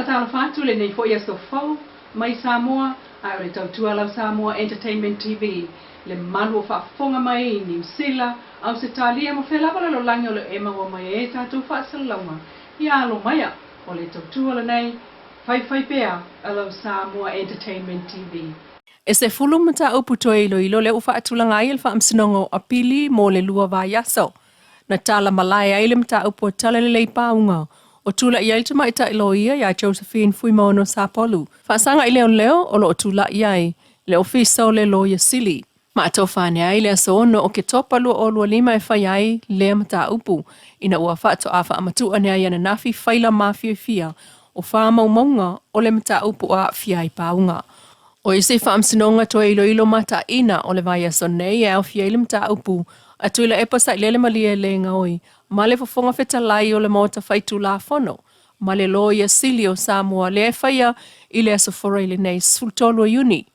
Faatalofa atu lenei foi aso fou mai Samoa ae o le tautua lau Samoa Entertainment TV le malu o faafofoga mai i Niu Sila, Ausetalia ma fea lava lalolagi o lo o e maua mai ai tatou faasalalauga. Ia alo maia o le tautua lenei, faifai pea a lau Samoa Entertainment TV. E 10 mataupu toe iloilo lea ua faatulaga ai e le Faamasinoga o Apili mo le 2 vaiaso. Na tala malae ai le mataupu o Talalelei Pauga o tulai ai le tamaitai loia ia Josephine Fuimaono Sapolu. Faasaga i leoleo o lo o tulai ai le Ofisa o le Loia Sili. Ma atofa ane ai le aso 6 o Oketopa 2025 e fai ai lea mataupu ina ua faatoa faamatuu ane ai ananafi faila mafiafia o faamaumauga o le mataupu o aafia ai Pauga. O isi faamasinoga toe iloilo mataina o le vaiaso nei e aofia ai le mataupu a Tuilaepa Sailele Malielegaoi ma le Fofoga Fetalai o le Maota Faitulafono ma le Loia Sili o Samoa lea e faia i le aso Faraile nei 13 o Iuni.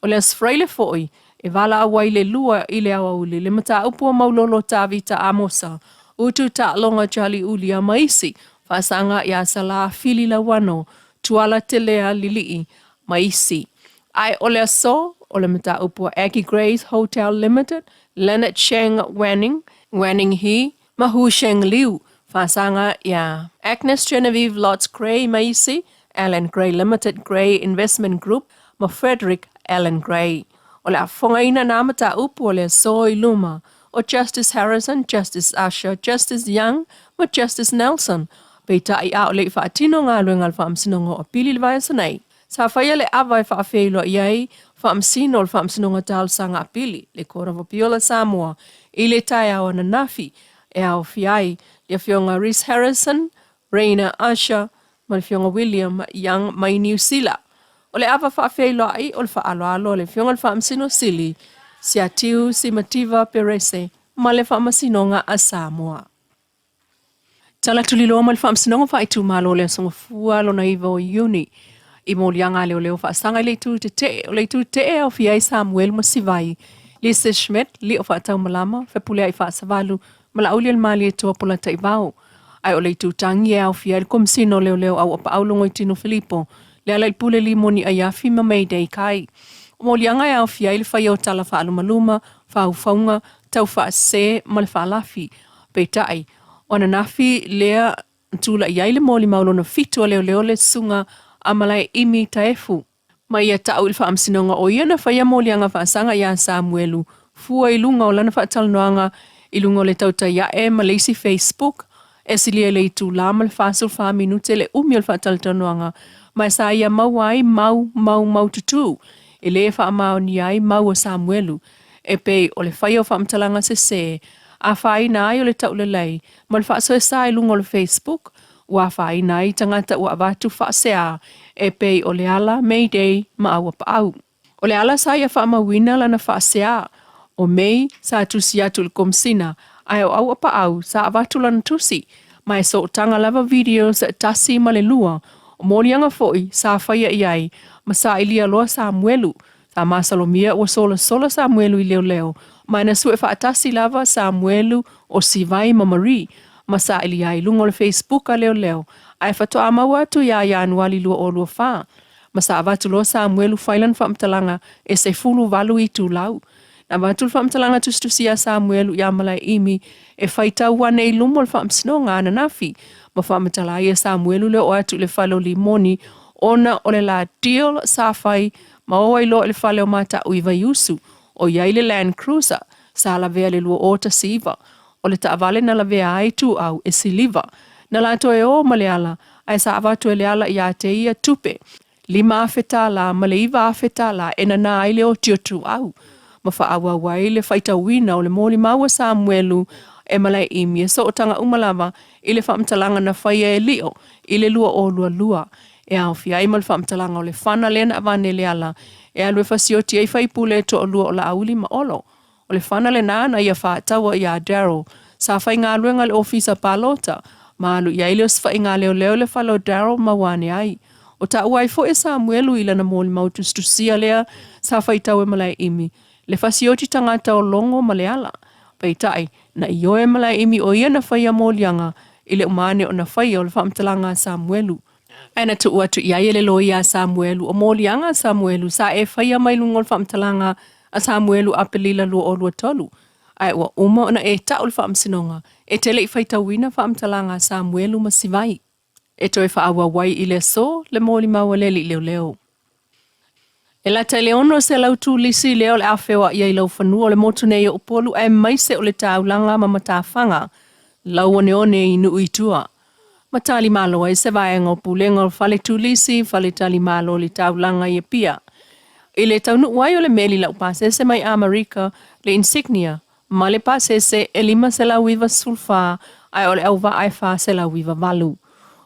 O le aso Faraile foi e valaau ai le 2 i le aoauli le mataupu a Maulolo Tavita Amosa, Utu Taaloga Charlie Ulia ma isi faasaga ia Salā Fili Lauano, Tuala Telea Lilii ma isi. Ae o le aso o le mataupu a Aggie Grace Hotel Limited, Leonard Cheng Wanning, Wanning He ma Hu Sheng Liu, faasaga ia Agnes Genevieve Lotz Gray ma isi, Allan Gray Limited Gray Investment Group ma Frederick Allan Gray. O le a fofogaina nā mataupu o le aso i luma o Justice Harrison, Justice Usher, Justice Young ma Justice Nelson, peitai a o le i faatino galuega a le Faamasinoga o Apili i le vaiaso nei. Sa faia le ava e faafeiloai ai Faamasino o le Faamasinoga Talosaga Apili, le Court of Appeal a Samoa, i le taeao ananafi, e aofia ai le Afioga Rhys Harrison, Rainer Usher ma le Afioga William Young mai Niu Sila. O le ava faafeiloai o le faaaloalo a le Afioga i le Faamasino Sili, Siatiu Simativa Perese ma le Faamasinoga a Samoa. Tala tuliloa mai le Faamasinoga Faaitumalo o le Aso Gafua lona 9 o Iuni i moliaga a leoleo faasaga i le itu tetee. O le itu tetee e aofia ai Samuel ma Sivai, Lisa Schmidt, Lio Faataumalama, Fepuleai Faasavalu ma Laaulialemalietoa Polataivao. Ae o le itu tangi e aofia ai le Komesina o Leoleo Auapaau Logoitino Filipo, Lealailepule Limoni Aiafi ma Mayday Kai. O moliaga e aofia ai le faia o tala faalumaluma, faufauga, taufaasese ma le faalafi. Peitai, o ananafi lea na tulai ai le molimau lona fitu a leoleo le susuga a Malaeimi Taefu. Ma ia tau i le faamasinoga o ia na faia moliaga faasaga iā Samuelu fua i luga o lana faatalanoaga i luga o le tautai ae ma le isi Facebook e silia i le itulā ma le 44 minute le umi o le faatalatalanoaga ma e sa ia maua ai mau mau mau tutū e lē faamaonia ai mau a Samuelu e pei o le faia o faamatalaga sesē afaina ai o le taulelei ma le faasoesa i luga o le Facebook ua afaina ai tagata ua avatu faasea e pei o Leala, Mayday ma Auapaau. O Leala sa ia faamauina lana faasea, o May sa tusi atu i le Komesina, ae o Auapaau sa avatu lana tusi, ma e sootaga lava videos 1 ma le 2, o moliaga foi sa faia i ai ma sailia loa Samuelu. Sa masalomia ua solasola Samuelu i leoleo, ma na sue faatasi lava Samuelu o Sivai ma Marie ma sailia ai i luga o le Facebook a leoleo, ae faatoa maua atu iā Ianuali 2024, ma sa avatu loa Samuelu fai lana faamatalaga e 18 itulau. Na avatu le faamatalaga tusitusi iā Samuelu iā Malaeimi e faitau ane i luma o le faamasinoga ananafi, ma faamatala ai e Samuelu le oo atu i le fale o Limoni ona o le la deal sa fai ma o ai loa i le fale o Mataʻu i Vaiusu, o i ai le Land Cruiser sa lavea i le 2019. O le taavale na lavea ai Tuuau e siliva. Na latou e o ma Leala, ae sa avatu e Leala iā te ia tupe $5,000 ma le $9,000 e nanā ai le oti o Tuuau, ma faaauau ai le faitauina o le molimau a Samuelu e Malaeimi e sootaga uma lava i le faamatalaga na faia e Lio i le 2022 e aofia ai ma le faamatalaga o le fana lea na avane e Leala e alu e fasioti ai faipule e toalua o Laauli ma Olo. O le fana lenā na ia faataua iā Daryl, sa faigaluega i le ofisa palota, ma alu i ai le osofaiga leoleo i le fale o Daryl ma ua ane ai. O taua ai foi e Samuelu i lana molimau tusitusia lea sa faitau e Malaeimi, le fasioti tagata o Logo ma Leala. Peitai, na ioe Malaeimi o ia na faia moliaga i le uma ane ona faia o le faamatalaga a Samuelu. Ae na tuu atu i ai e le loia a Samuelu o moliaga a Samuelu sa e faia mai luga o le faamatalaga a Samuelu Apelila 2023, ae ua uma ona e tau le faamasinoga e te le i faitauina faamatalaga a Samuelu ma Sivai. E toe faaauau ai i le aso le molimau a le alii leoleo. E lata i le 600 turisi lea o le a feoai ai i laufanua o le motu nei o Upolu aemaise o le taulaga ma matafaga lauoneone i nuu i tua. Ma talimalo ai se vaega o Pulega o Fale Turisi, Faletalimalo o le Taulaga i Apia. I le taunuu ai o le meli laupasese mai Amerika, le Insignia, ma le pasese e 594 ae o le auvaa e 498.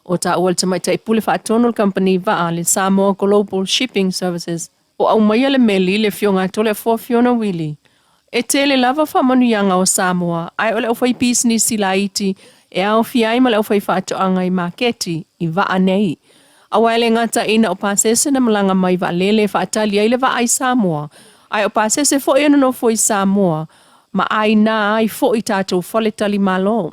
O taua le tamaitai pule faatonu o le kamupani vaa le Samoa Global Shipping Services o aumaia le meli le Afioga a Toleafoa Fiona Wili. E tele lava faamanuiaga o Samoa ae o le aufaipisinisi laiti e aofia ai ma le aufaifaatoaga i maketi i vaa nei. Aua e le gata ina o pasese na malaga mai vaalele e faatali ai le vaa i Samoa, ae o pasese foi e nonofo i Samoa ma aina ai foi tatou faletalimalo.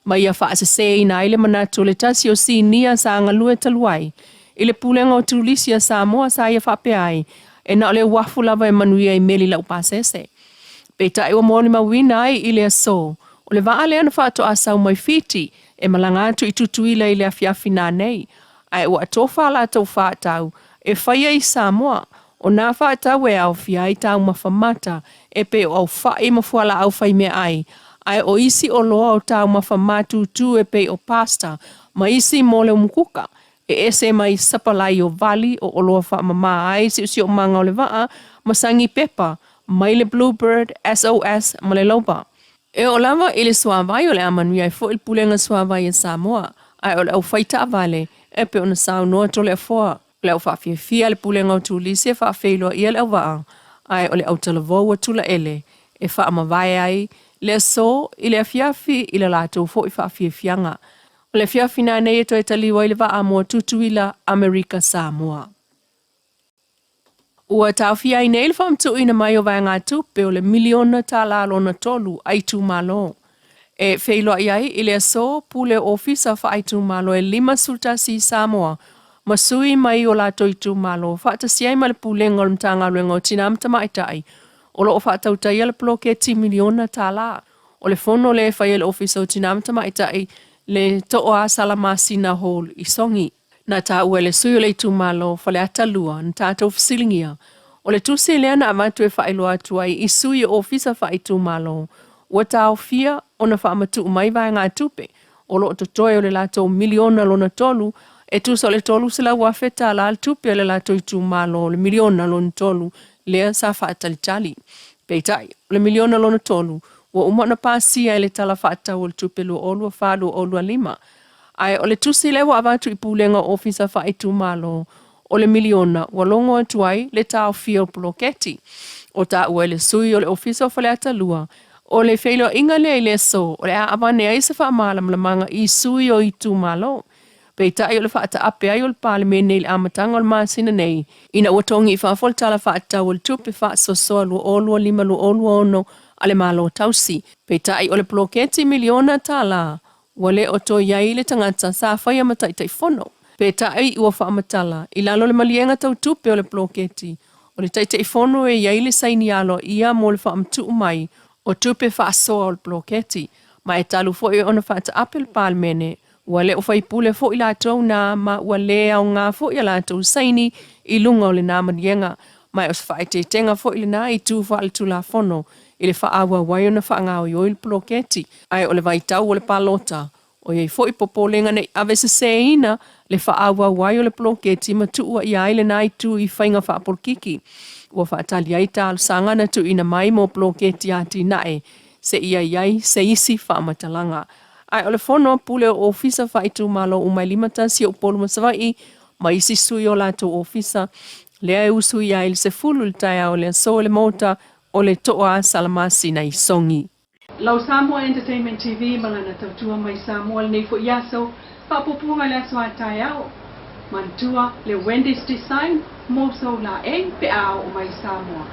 Ma ia faaseseina ai le manatu o le tasi o sinia sa galue talu ai i le Pulega o Turisi a Samoa sa ia faapea ai, e na o le uafu lava e manuia i meli laupasese. Peitai ua molimauina ai i le aso, o le vaa lea na faatoa sau mai Fiti e malaga atu i Tutuila i le afiafi nanei, ae ua atofa a latou faatau e faia i Samoa, o nā faatau e aofia ai taumafa mata e pei o aufa'i ma fualaau faimeaai, ae o isi oloa o taumafa matutu e pei o pasta ma isi mo le umukuka, e ese mai sapalai o vali o oloa faamama ai siosiomaga o le vaa ma sagi pepa mai le Bluebird, SOS ma le Loba. E oo lava i le suavai o le a manuia ai foi le Pulega Suavai a Samoa, ae o le aufai taavale e pei ona saunoa Toleafoa. O le au faafiafia a le Pulega o Turisi e faafeiloaia le auvaa, ae o le autalavou a Tulaele e faamavae ai le aso i le afiafi i le latou foi faafiafiaga. O le afiafi nanei e toe taliu ai le vaa mo Tutuila, Amerika Samoa. Ua taofia ai nei le faamatuuina mai o vaegatupe o le miliona tala lona tolu a itumalo. E feiloai ai i le aso pule o ofisa faaitumalo e 51 i Samoa ma sui mai o latou itumalo faatasi ai ma le Pulega o le Matagaluega o Tina ma Tamaitai o lo o faatautaia le poloketi miliona tala. O le fono lea e fai e le Ofisa o Tina ma Tamaitai le Tooa Salamasina Hall i Sogi. Na taua e le sui o le itumalo Faleata 2 na tatou fesiligia, o le tusi lea na avatu e faailoa atu ai i sui o ofisa faaitumalo ua taofia ona faamatuu mai vaegatupe o lo o totoe o le latou miliona lona tolu e tusa o le $300,000 tala le tupe a le latou itumalo o le miliona lona tolu lea sa faatalitali. Peitai, o le miliona lona tolu ua uma ona pasia e le Tala Faatatau o le Tupe 2024/2025. Ae o le tusi lea ua avatu i Pulega o Ofisa Faaitumalo o le miliona ua logo atu ai le taofia o poloketi. O taua e le sui o le Ofisa o Faleata 2, o le feiloaiga lea i le aso o le a avane ai se faamalamalamaga i sui o itumalo. Peitai o le faataape ai o le Palemene i le amataga o le masina nei, ina ua togi i fafo le Tala Faatatau o le Tupe Faasoasoa 2025/2026 a le Malo Tausi. Peitai o le poloketi miliona tala ua le o toe i ai le tagata sa faia ma Taitaifono. Peitai ua faamatala i lalo o le maliega tau tupe o le poloketi, o le Taitaifono e i ai le saini aloaia mo le faamatuu mai o tupe faasoa o le poloketi, ma e talu foi ona faataape le Palemene, ua le o faipule foi latou na ma ua le aoga foi a latou saini i luga o lena maliega, ma o se faaeteetega foi lena i tu faaletulafono i le faaauau ai ona faagaoioi le poloketi. Ae o le vaitau o le palota, o i ai foi popolega ne i aveseseina le faaauau ai o le poloketi ma tuuaia ai lena itu i faiga faapolokiki. Ua faatali ai talosaga na tuuina mai mo poloketi atinae seia i ai se isi faamatalaga. Ae o le fono a pule o ofisa faaitumalo uma e 51 o Upolu ma Savaii ma isi sui o latou ofisa lea e usuia ai i le 10 i le taeao i le aso i le maota o le Toa Salamasina i Sogi. Lau Samoa Entertainment TV ma lana tautua mai Samoa lenei foi aso, faapuapuaga i le aso a taeao. Manatua le Wendy's Design mo sou laei pe a oo mai i Samoa.